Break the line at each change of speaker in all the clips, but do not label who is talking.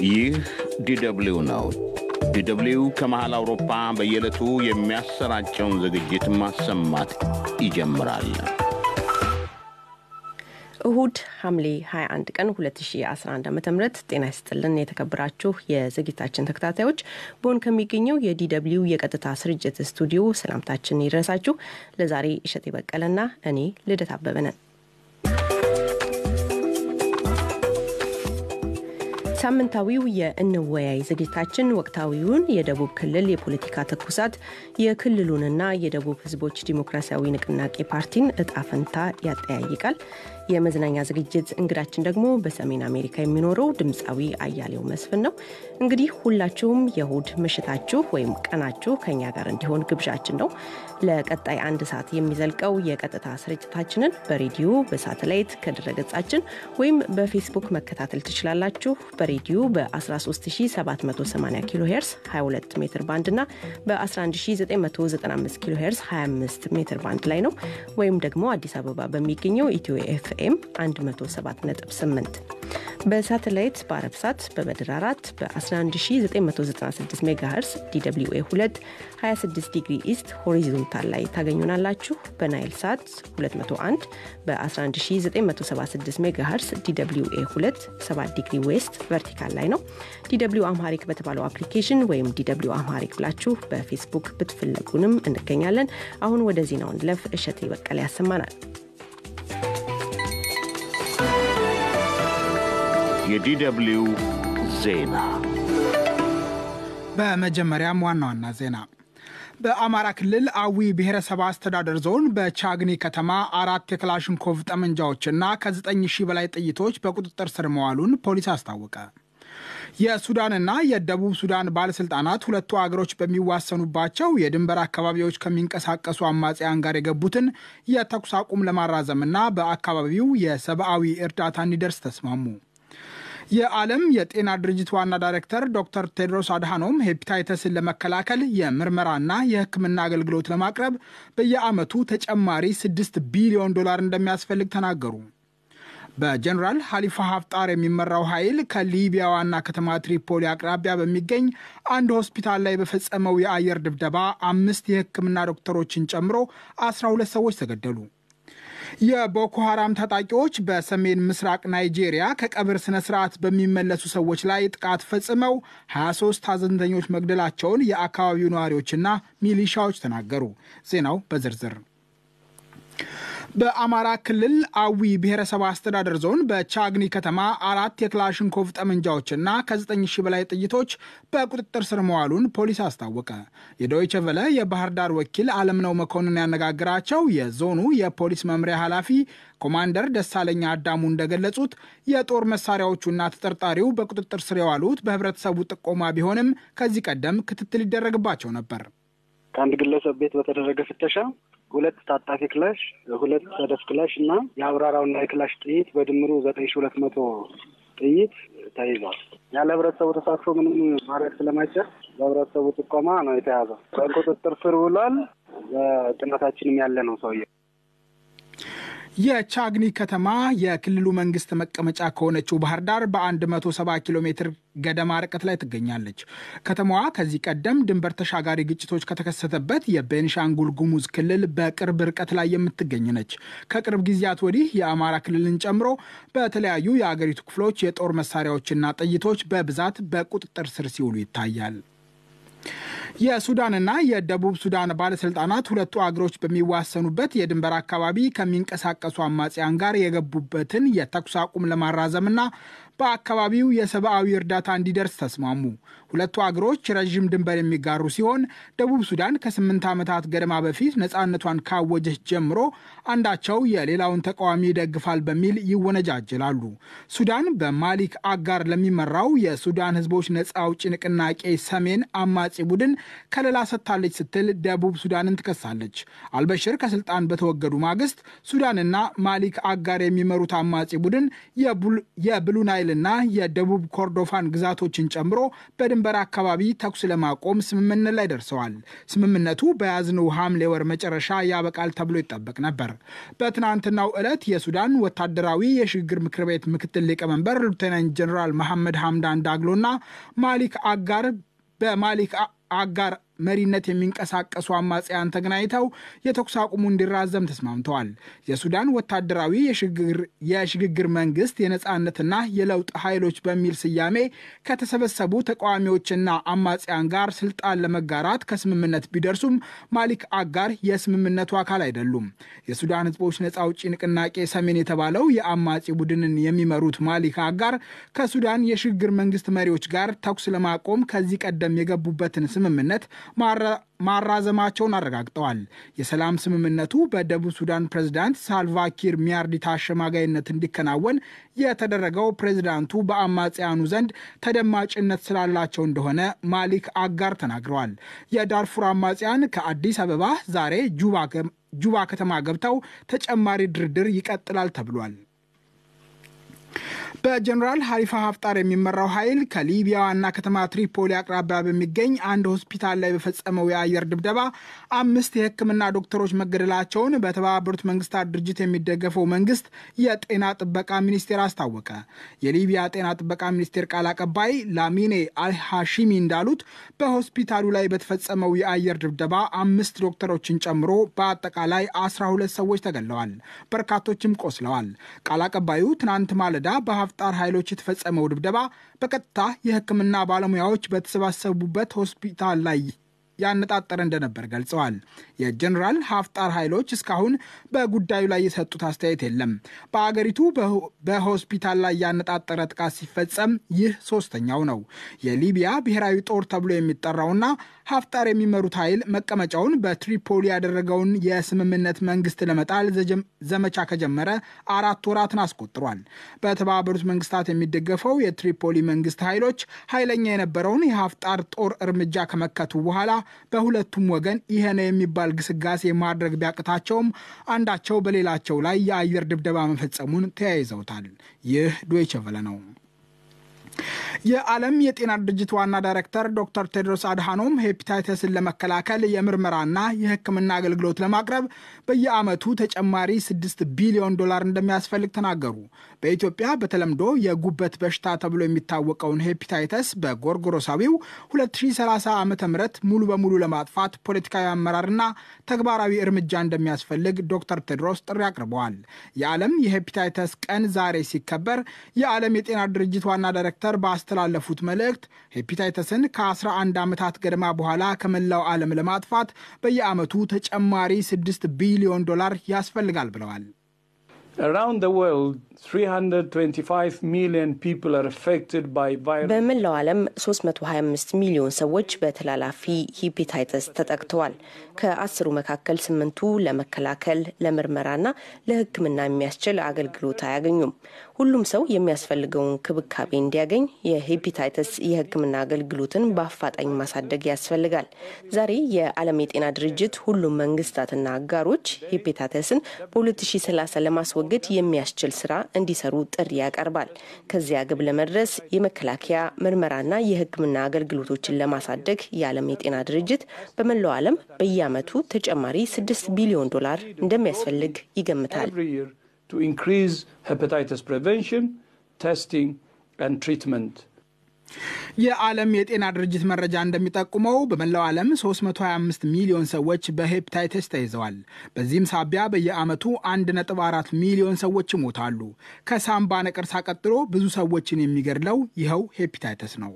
ይህ ዲደብሊው ነው። ዲደብሊው ከመሃል አውሮፓ በየዕለቱ የሚያሰራጨውን ዝግጅት ማሰማት ይጀምራል።
እሁድ ሐምሌ 21 ቀን 2011 ዓ.ም። ጤና ይስጥልን የተከበራችሁ የዝግጅታችን ተከታታዮች፣ ቦን ከሚገኘው የዲደብሊው የቀጥታ ስርጭት ስቱዲዮ ሰላምታችን ይድረሳችሁ። ለዛሬ እሸቴ በቀለና እኔ ልደት አበበ ነን። ሳምንታዊው የእንወያይ ዝግጅታችን ወቅታዊውን የደቡብ ክልል የፖለቲካ ትኩሳት፣ የክልሉንና የደቡብ ሕዝቦች ዲሞክራሲያዊ ንቅናቄ ፓርቲን እጣ ፈንታ ያጠያይቃል። የመዝናኛ ዝግጅት እንግዳችን ደግሞ በሰሜን አሜሪካ የሚኖረው ድምፃዊ አያሌው መስፍን ነው። እንግዲህ ሁላችሁም የእሁድ ምሽታችሁ ወይም ቀናችሁ ከኛ ጋር እንዲሆን ግብዣችን ነው። ለቀጣይ አንድ ሰዓት የሚዘልቀው የቀጥታ ስርጭታችንን በሬዲዮ፣ በሳተላይት፣ ከድረገጻችን ወይም በፌስቡክ መከታተል ትችላላችሁ። በሬዲዮ በ13780 ኪሎ ሄርስ 22 ሜትር ባንድ እና በ11995 ኪሎ ሄርስ 25 ሜትር ባንድ ላይ ነው። ወይም ደግሞ አዲስ አበባ በሚገኘው ኢትዮ ኤፍኤም 107.8፣ በሳተላይት በአረብ ሳት በበድር 4 በ11996 ሜጋሄርስ DWA 2 26 degree east horizontal ላይ ታገኙናላችሁ። በናይል ሳት 201 በ11976 ሜጋሄርስ DWA 2 7 degree west vertical ላይ ነው። DW Amharic በተባለው application ወይም DW Amharic ብላችሁ በፌስቡክ ብትፈልጉንም እንገኛለን። አሁን ወደ ዜናው እንለፍ። እሸቴ በቀለ ያሰማናል።
የዲደብሊው ዜና።
በመጀመሪያም ዋና ዋና ዜና። በአማራ ክልል አዊ ብሔረሰብ አስተዳደር ዞን በቻግኒ ከተማ አራት የክላሽንኮቭ ጠመንጃዎችና ከ9 ሺህ በላይ ጥይቶች በቁጥጥር ስር መዋሉን ፖሊስ አስታወቀ። የሱዳንና የደቡብ ሱዳን ባለስልጣናት ሁለቱ አገሮች በሚዋሰኑባቸው የድንበር አካባቢዎች ከሚንቀሳቀሱ አማጽያን ጋር የገቡትን የተኩስ አቁም ለማራዘምና በአካባቢው የሰብአዊ እርዳታ እንዲደርስ ተስማሙ። የዓለም የጤና ድርጅት ዋና ዳይሬክተር ዶክተር ቴድሮስ አድሃኖም ሄፓታይተስን ለመከላከል የምርመራና የሕክምና አገልግሎት ለማቅረብ በየዓመቱ ተጨማሪ 6 ቢሊዮን ዶላር እንደሚያስፈልግ ተናገሩ። በጀኔራል ሀሊፋ ሀፍጣር የሚመራው ኃይል ከሊቢያ ዋና ከተማ ትሪፖሊ አቅራቢያ በሚገኝ አንድ ሆስፒታል ላይ በፈጸመው የአየር ድብደባ አምስት የሕክምና ዶክተሮችን ጨምሮ 12 ሰዎች ተገደሉ። የቦኮ ሐራም ታጣቂዎች በሰሜን ምስራቅ ናይጄሪያ ከቀብር ስነ ስርዓት በሚመለሱ ሰዎች ላይ ጥቃት ፈጽመው 23 ሐዘንተኞች መግደላቸውን የአካባቢው ነዋሪዎችና ሚሊሻዎች ተናገሩ። ዜናው በዝርዝር። በአማራ ክልል አዊ ብሔረሰብ አስተዳደር ዞን በቻግኒ ከተማ አራት የክላሽንኮቭ ጠመንጃዎችና ከ9 ሺህ በላይ ጥይቶች በቁጥጥር ስር መዋሉን ፖሊስ አስታወቀ። የዶይቸ ቨለ የባህር ዳር ወኪል አለምነው መኮንን ያነጋገራቸው የዞኑ የፖሊስ መምሪያ ኃላፊ ኮማንደር ደሳለኝ አዳሙ እንደገለጹት የጦር መሳሪያዎቹና ተጠርጣሪው በቁጥጥር ስር የዋሉት በህብረተሰቡ ጥቆማ ቢሆንም ከዚህ ቀደም ክትትል ይደረግባቸው ነበር።
ከአንድ ግለሰብ ቤት በተደረገ ፍተሻ ሁለት ታጣፊ ክላሽ፣ ሁለት ሰደፍ ክላሽ እና የአብራራውና የክላሽ ጥይት በድምሩ 9200 ጥይት ተይዟል። ያለ ህብረተሰቡ ተሳትፎ ምንም ማድረግ ስለማይቻል በህብረተሰቡ ጥቆማ ነው የተያዘው። በቁጥጥር ስር ውሏል። በጥናታችንም ያለ ነው ሰውዬው።
የቻግኒ ከተማ የክልሉ መንግስት መቀመጫ ከሆነችው ባህር ዳር በ170 ኪሎ ሜትር ገደማ ርቀት ላይ ትገኛለች። ከተማዋ ከዚህ ቀደም ድንበር ተሻጋሪ ግጭቶች ከተከሰተበት የቤንሻንጉል ጉሙዝ ክልል በቅርብ ርቀት ላይ የምትገኝ ነች። ከቅርብ ጊዜያት ወዲህ የአማራ ክልልን ጨምሮ በተለያዩ የአገሪቱ ክፍሎች የጦር መሳሪያዎችና ጥይቶች በብዛት በቁጥጥር ስር ሲውሉ ይታያል። የሱዳንና የደቡብ ሱዳን ባለስልጣናት ሁለቱ አገሮች በሚዋሰኑበት የድንበር አካባቢ ከሚንቀሳቀሱ አማጽያን ጋር የገቡበትን የተኩስ አቁም ለማራዘምና በአካባቢው የሰብአዊ እርዳታ እንዲደርስ ተስማሙ። ሁለቱ አገሮች ረዥም ድንበር የሚጋሩ ሲሆን ደቡብ ሱዳን ከ8 ዓመታት ገደማ በፊት ነፃነቷን ካወጀች ጀምሮ አንዳቸው የሌላውን ተቃዋሚ ይደግፋል በሚል ይወነጃጀላሉ። ሱዳን በማሊክ አጋር ለሚመራው የሱዳን ሕዝቦች ነፃ አውጪ ንቅናቄ ሰሜን አማጺ ቡድን ከለላ ሰጥታለች ስትል ደቡብ ሱዳንን ትከሳለች። አልበሽር ከስልጣን በተወገዱ ማግስት ሱዳንና ማሊክ አጋር የሚመሩት አማጺ ቡድን የብሉ ናይል ናይልና የደቡብ ኮርዶፋን ግዛቶችን ጨምሮ በድንበር አካባቢ ተኩስ ለማቆም ስምምነት ላይ ደርሰዋል። ስምምነቱ በያዝነው ሐምሌ ወር መጨረሻ ያበቃል ተብሎ ይጠበቅ ነበር። በትናንትናው ዕለት የሱዳን ወታደራዊ የሽግግር ምክር ቤት ምክትል ሊቀመንበር ሉተናንት ጀኔራል መሐመድ ሐምዳን ዳግሎና ማሊክ አጋር በማሊክ አጋር መሪነት የሚንቀሳቀሱ አማጽያን ተገናኝተው የተኩስ አቁሙ እንዲራዘም ተስማምተዋል። የሱዳን ወታደራዊ የሽግግር መንግስት የነፃነትና የለውጥ ኃይሎች በሚል ስያሜ ከተሰበሰቡ ተቃዋሚዎችና አማጽያን ጋር ስልጣን ለመጋራት ከስምምነት ቢደርሱም ማሊክ አጋር የስምምነቱ አካል አይደሉም። የሱዳን ህዝቦች ነፃ አውጪ ንቅናቄ ሰሜን የተባለው የአማጺ ቡድንን የሚመሩት ማሊክ አጋር ከሱዳን የሽግግር መንግስት መሪዎች ጋር ተኩስ ለማቆም ከዚህ ቀደም የገቡበትን ስምምነት ማራዘማቸውን አረጋግጠዋል። የሰላም ስምምነቱ በደቡብ ሱዳን ፕሬዝዳንት ሳልቫኪር ሚያርዲት አሸማጋይነት እንዲከናወን የተደረገው ፕሬዝዳንቱ በአማጽያኑ ዘንድ ተደማጭነት ስላላቸው እንደሆነ ማሊክ አጋር ተናግረዋል። የዳርፉር አማጽያን ከአዲስ አበባ ዛሬ ጁባ ከተማ ገብተው ተጨማሪ ድርድር ይቀጥላል ተብሏል። በጀኔራል ሀሊፋ ሀፍጣር የሚመራው ኃይል ከሊቢያ ዋና ከተማ ትሪፖሊ አቅራቢያ በሚገኝ አንድ ሆስፒታል ላይ በፈጸመው የአየር ድብደባ 5 የሕክምና ዶክተሮች መገደላቸውን በተባበሩት መንግስታት ድርጅት የሚደገፈው መንግስት የጤና ጥበቃ ሚኒስቴር አስታወቀ። የሊቢያ ጤና ጥበቃ ሚኒስቴር ቃል አቀባይ ላሚኔ አልሃሺሚ እንዳሉት በሆስፒታሉ ላይ በተፈጸመው የአየር ድብደባ 5 ዶክተሮችን ጨምሮ በአጠቃላይ 12 ሰዎች ተገድለዋል፣ በርካቶችም ቆስለዋል። ቃል አቀባዩ ትናንት ማለዳ በሀፍጣር ኃይሎች የተፈጸመው ድብደባ በቀጥታ የሕክምና ባለሙያዎች በተሰባሰቡበት ሆስፒታል ላይ ያነጣጠረ እንደነበር ገልጸዋል። የጀኔራል ሀፍጣር ኃይሎች እስካሁን በጉዳዩ ላይ የሰጡት አስተያየት የለም። በአገሪቱ በሆስፒታል ላይ ያነጣጠረ ጥቃት ሲፈጸም ይህ ሶስተኛው ነው። የሊቢያ ብሔራዊ ጦር ተብሎ የሚጠራውና ሀፍጣር የሚመሩት ኃይል መቀመጫውን በትሪፖሊ ያደረገውን የስምምነት መንግስት ለመጣል ዘመቻ ከጀመረ 4 ወራትን አስቆጥሯል። በተባበሩት መንግስታት የሚደገፈው የትሪፖሊ መንግስት ኃይሎች ኃይለኛ የነበረውን የሀፍጣር ጦር እርምጃ ከመከቱ በኋላ በሁለቱም ወገን ይሄ ነው የሚባል ግስጋሴ ማድረግ ቢያቅታቸውም አንዳቸው በሌላቸው ላይ የአየር ድብደባ መፈጸሙን ተያይዘውታል። ይህ ዶይቼ ቬለ ነው። የዓለም የጤና ድርጅት ዋና ዳይሬክተር ዶክተር ቴድሮስ አድሃኖም ሄፓታይተስን ለመከላከል የምርመራና የሕክምና አገልግሎት ለማቅረብ በየዓመቱ ተጨማሪ $6 ቢሊዮን እንደሚያስፈልግ ተናገሩ። በኢትዮጵያ በተለምዶ የጉበት በሽታ ተብሎ የሚታወቀውን ሄፓታይተስ በጎርጎሮሳዊው 2030 ዓ.ም ሙሉ በሙሉ ለማጥፋት ፖለቲካዊ አመራርና ተግባራዊ እርምጃ እንደሚያስፈልግ ዶክተር ቴድሮስ ጥሪ አቅርበዋል። የዓለም የሄፓታይተስ ቀን ዛሬ ሲከበር የዓለም የጤና ድርጅት ዋና ዳይሬክተር ባስተላለፉት መልእክት ሄፓታይተስን ከ11 ዓመታት ገደማ በኋላ ከመላው ዓለም ለማጥፋት በየዓመቱ ተጨማሪ $6 ቢሊዮን ያስፈልጋል ብለዋል።
Around the world, 325 million people are affected by virus.
በመላው ዓለም 325 ሚሊዮን ሰዎች በተላላፊ ሄፓታይተስ ተጠቅተዋል። ከ10 መካከል 8ቱ ለመከላከል፣ ለምርመራና ለሕክምና የሚያስችል አገልግሎት አያገኙም። ሁሉም ሰው የሚያስፈልገውን ክብካቤ እንዲያገኝ የሄፓታይተስ የሕክምና አገልግሎትን በአፋጣኝ ማሳደግ ያስፈልጋል። ዛሬ የዓለም የጤና ድርጅት ሁሉም መንግስታትና አጋሮች ሄፓታይተስን በ2030 ለማስወገድ የሚያስችል ስራ እንዲሰሩ ጥሪ ያቀርባል። ከዚያ ግብ ለመድረስ የመከላከያ ምርመራና የሕክምና አገልግሎቶችን ለማሳደግ የዓለም የጤና ድርጅት በመላው ዓለም በየዓመቱ ተጨማሪ $6 ቢሊዮን እንደሚያስፈልግ ይገምታል።
To increase hepatitis prevention, testing and treatment.
የዓለም የጤና ድርጅት መረጃ እንደሚጠቁመው በመላው ዓለም 325 ሚሊዮን ሰዎች በሄፓታይተስ ተይዘዋል። በዚህም ሳቢያ በየዓመቱ 1.4 ሚሊዮን ሰዎች ይሞታሉ። ከሳምባ ነቀርሳ ቀጥሎ ብዙ ሰዎችን የሚገድለው ይኸው ሄፓታይተስ ነው።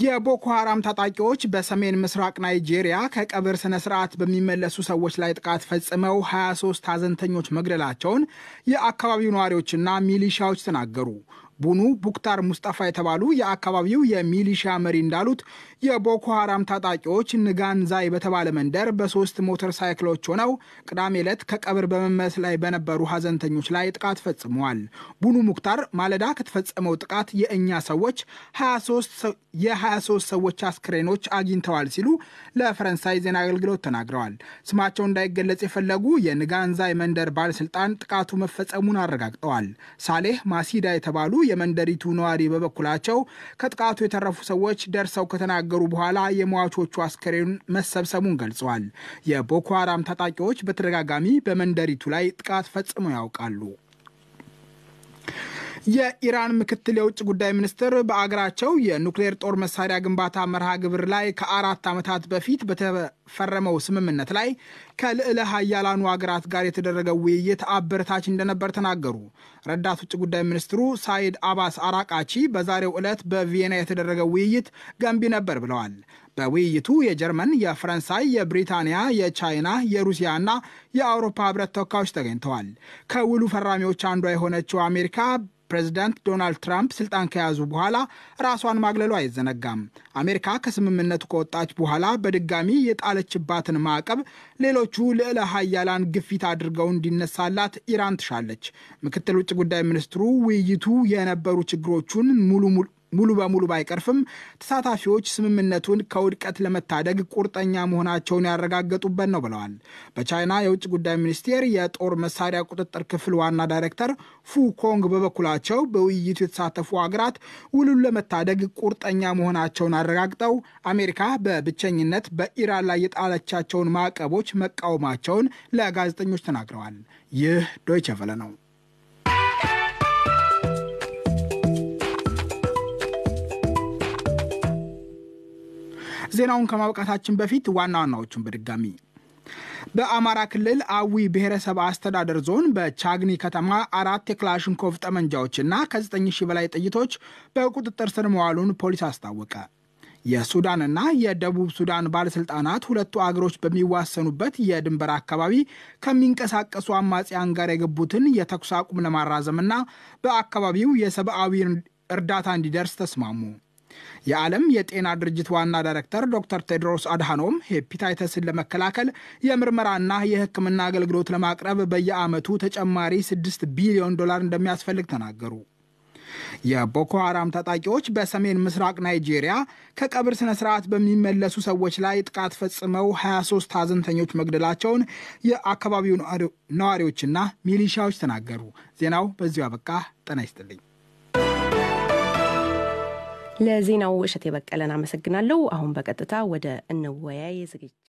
የቦኮ ሐራም ታጣቂዎች በሰሜን ምስራቅ ናይጄሪያ ከቀብር ስነ ስርዓት በሚመለሱ ሰዎች ላይ ጥቃት ፈጽመው 23 ሀዘንተኞች መግደላቸውን የአካባቢው ነዋሪዎችና ሚሊሻዎች ተናገሩ። ቡኑ ቡክታር ሙስጠፋ የተባሉ የአካባቢው የሚሊሻ መሪ እንዳሉት የቦኮ ሐራም ታጣቂዎች ንጋንዛይ በተባለ መንደር በ3 ሞተር ሳይክሎች ሆነው ቅዳሜ ዕለት ከቀብር በመመለስ ላይ በነበሩ ሀዘንተኞች ላይ ጥቃት ፈጽመዋል። ቡኑ ሙክታር ማለዳ ከተፈጸመው ጥቃት የእኛ ሰዎች የ23 ሰዎች አስክሬኖች አግኝተዋል ሲሉ ለፈረንሳይ ዜና አገልግሎት ተናግረዋል። ስማቸው እንዳይገለጽ የፈለጉ የንጋንዛይ መንደር ባለስልጣን ጥቃቱ መፈጸሙን አረጋግጠዋል። ሳሌህ ማሲዳ የተባሉ የመንደሪቱ ነዋሪ በበኩላቸው ከጥቃቱ የተረፉ ሰዎች ደርሰው ከተናገሩ በኋላ የሟቾቹ አስክሬን መሰብሰቡን ገልጸዋል። የቦኮ ሐራም ታጣቂዎች በተደጋጋሚ በመንደሪቱ ላይ ጥቃት ፈጽመው ያውቃሉ። የኢራን ምክትል የውጭ ጉዳይ ሚኒስትር በአገራቸው የኑክሌር ጦር መሳሪያ ግንባታ መርሃ ግብር ላይ ከ4 ዓመታት በፊት በተፈረመው ስምምነት ላይ ከልዕለ ሀያላኑ አገራት ጋር የተደረገው ውይይት አበረታች እንደነበር ተናገሩ። ረዳት ውጭ ጉዳይ ሚኒስትሩ ሳይድ አባስ አራቃቺ በዛሬው ዕለት በቪየና የተደረገው ውይይት ገንቢ ነበር ብለዋል። በውይይቱ የጀርመን፣ የፈረንሳይ፣ የብሪታንያ፣ የቻይና፣ የሩሲያና የአውሮፓ ህብረት ተወካዮች ተገኝተዋል። ከውሉ ፈራሚዎች አንዷ የሆነችው አሜሪካ ፕሬዚዳንት ዶናልድ ትራምፕ ስልጣን ከያዙ በኋላ ራሷን ማግለሉ አይዘነጋም። አሜሪካ ከስምምነቱ ከወጣች በኋላ በድጋሚ የጣለችባትን ማዕቀብ ሌሎቹ ልዕለ ሀያላን ግፊት አድርገው እንዲነሳላት ኢራን ትሻለች። ምክትል ውጭ ጉዳይ ሚኒስትሩ ውይይቱ የነበሩ ችግሮቹን ሙሉ በሙሉ ባይቀርፍም ተሳታፊዎች ስምምነቱን ከውድቀት ለመታደግ ቁርጠኛ መሆናቸውን ያረጋገጡበት ነው ብለዋል። በቻይና የውጭ ጉዳይ ሚኒስቴር የጦር መሳሪያ ቁጥጥር ክፍል ዋና ዳይሬክተር ፉ ኮንግ በበኩላቸው በውይይቱ የተሳተፉ አገራት ውሉን ለመታደግ ቁርጠኛ መሆናቸውን አረጋግጠው አሜሪካ በብቸኝነት በኢራን ላይ የጣለቻቸውን ማዕቀቦች መቃወማቸውን ለጋዜጠኞች ተናግረዋል። ይህ ዶይቸ ቨለ ነው። ዜናውን ከማብቃታችን በፊት ዋና ዋናዎቹን በድጋሚ። በአማራ ክልል አዊ ብሔረሰብ አስተዳደር ዞን በቻግኒ ከተማ 4 የክላሽንኮቭ ጠመንጃዎችና ከ9000 በላይ ጥይቶች በቁጥጥር ስር መዋሉን ፖሊስ አስታወቀ። የሱዳንና የደቡብ ሱዳን ባለስልጣናት ሁለቱ አገሮች በሚዋሰኑበት የድንበር አካባቢ ከሚንቀሳቀሱ አማጽያን ጋር የገቡትን የተኩስ አቁም ለማራዘምና በአካባቢው የሰብአዊ እርዳታ እንዲደርስ ተስማሙ። የዓለም የጤና ድርጅት ዋና ዳይሬክተር ዶክተር ቴድሮስ አድሃኖም ሄፓታይተስን ለመከላከል የምርመራና የሕክምና አገልግሎት ለማቅረብ በየዓመቱ ተጨማሪ $6 ቢሊዮን እንደሚያስፈልግ ተናገሩ። የቦኮ ሐራም ታጣቂዎች በሰሜን ምስራቅ ናይጄሪያ ከቀብር ስነ ስርዓት በሚመለሱ ሰዎች ላይ ጥቃት ፈጽመው 23 ሀዘንተኞች መግደላቸውን የአካባቢው ነዋሪዎችና ሚሊሻዎች ተናገሩ። ዜናው በዚሁ አበቃ። ጤና ይስጥልኝ።
ለዜናው እሸት የበቀለን አመሰግናለሁ። አሁን በቀጥታ ወደ እንወያይ ዝግጅት